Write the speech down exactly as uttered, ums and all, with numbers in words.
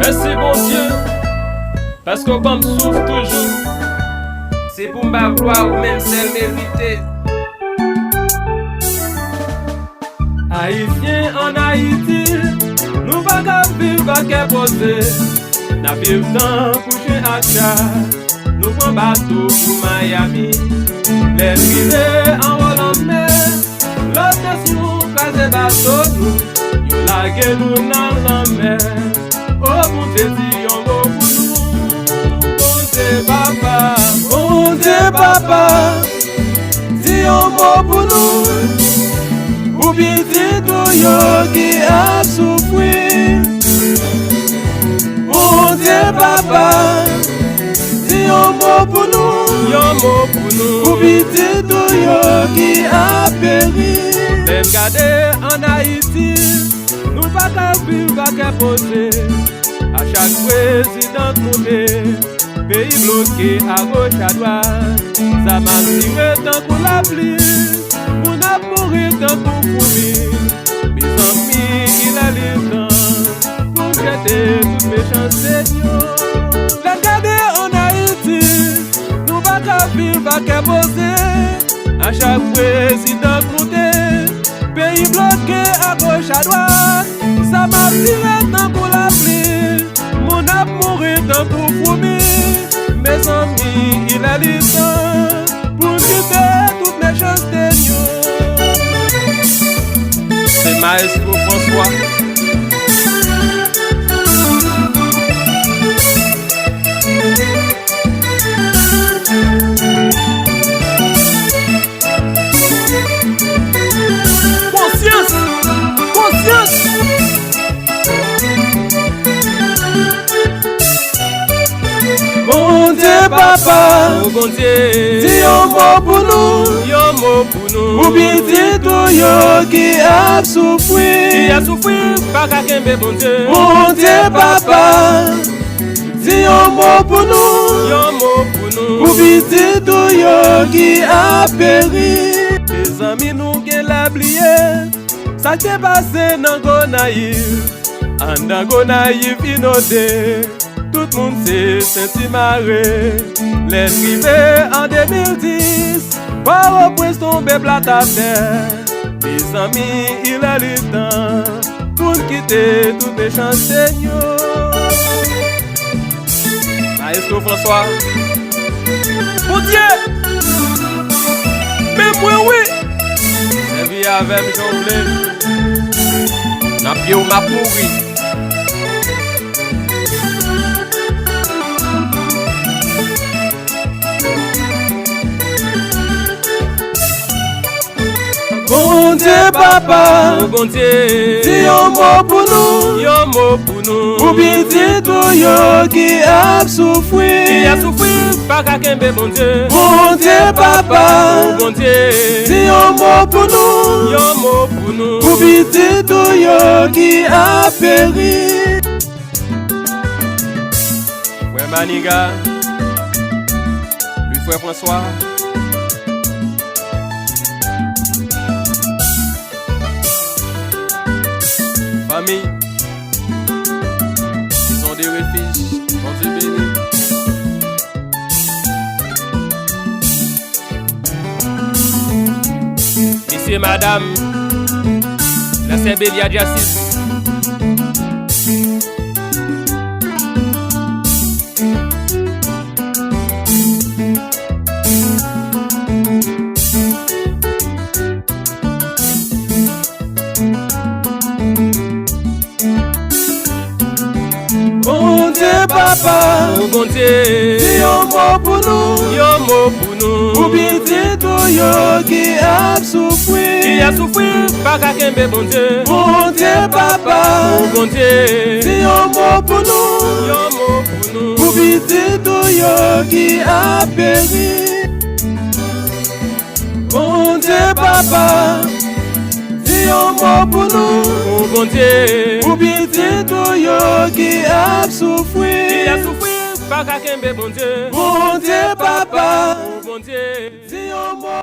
Mèsi, Bondye, paske w ban m souf toujou. Se pou m ba glwa ou menm sèl merite. Ayisyen ann Ayiti, nou pa ka viv ak kè poze. N ap viv tankou chen ak chat. Nou pran bato pou Miami. Lè n rive anwo lanmè, lòt nasyon kraze bato nou, yo lage nou nan lanmè. O Bondye, di yon mo pou nou. Bondye Papa, Bondye Papa, di yon mo pou nou, pou pitit ou yo ki ap soufri. Bondye Papa, di yon mo pou nou, yon mo pou nou, pou pitit ou yo ki ap peri. Lè n gade ann Ayiti, nou pa ka viv ak kè poze. A chak prezidan k moute, peyi bloke agoch adwat. Zam ap tire tankou lapli, moun ap mouri tankou foumi. Mezanmi, il è li tan pou n jete tout mechanste yo. Lè n gade ann Ayiti, nou pa ka viv ak kè poze. A chak prezidan k moute, peyi bloke agoch adwat. Zam ap tire tankou lapli, moun ap mouri tankou foumi. Mezanmi, il è li tan pou n kite tout mechanste yo. Se Maestro François. Konsyans! Konsyans! Bondye Papa, o Bondye, di yon mo pou nou, yon mo pou nou, pou pitit ou yo ki ap soufri, ki ap soufri, pa ka kenbe Bondye. Bondye Papa, di yon mo pou nou, yon mo pou nou, pou pitit ou yo ki ap peri. Mezanmi, nou genlè bliye sa k te pase nan Gonayiv. Anndan Gonayiv inonde, tout moun se senti mare. Lè n rive an de mil dis, Pòtoprens tonbe plat atè. Mezanmi, il è li tan pou n kite tout mechanste yo. Maestro François. Bondye! Men mwen wi! Sèvi avè m jan w vle. Nan pye w m ap mouri. Bondye Papa, o Bondye, di yon mo pou nou, yon mo pou nou, pou pitit ou yo ki ap soufri, ki ap soufri, pa ka kenbe Bondye. Bondye Papa, o Bondye, di yon mo pou nou, yon mo pou nou, pou pitit ou yo ki ap peri. Frè Maniga, Louis Frè François. Fanmi, Maison de Refuge, Bondye beni. Mesye, madam, la sè Belia Jasis. Bondye Papa, o Bondye, di yon mo pou nou, yon mo pou nou, pou pitit ou yo ki ap soufri, ki ap soufri, pa ka kenbe Bondye. Bondye Papa, o Bondye, di yon mo pou nou, yon mo pou nou, pou pitit ou yo ki ap peri. Bondye Papa, di yon mo pou nou, o Bondye, pou pitit ou yo ki ap soufri, ki ap soufri, pa ka kenbe Bondye. Bondye Papa, o Bondye, di yon mo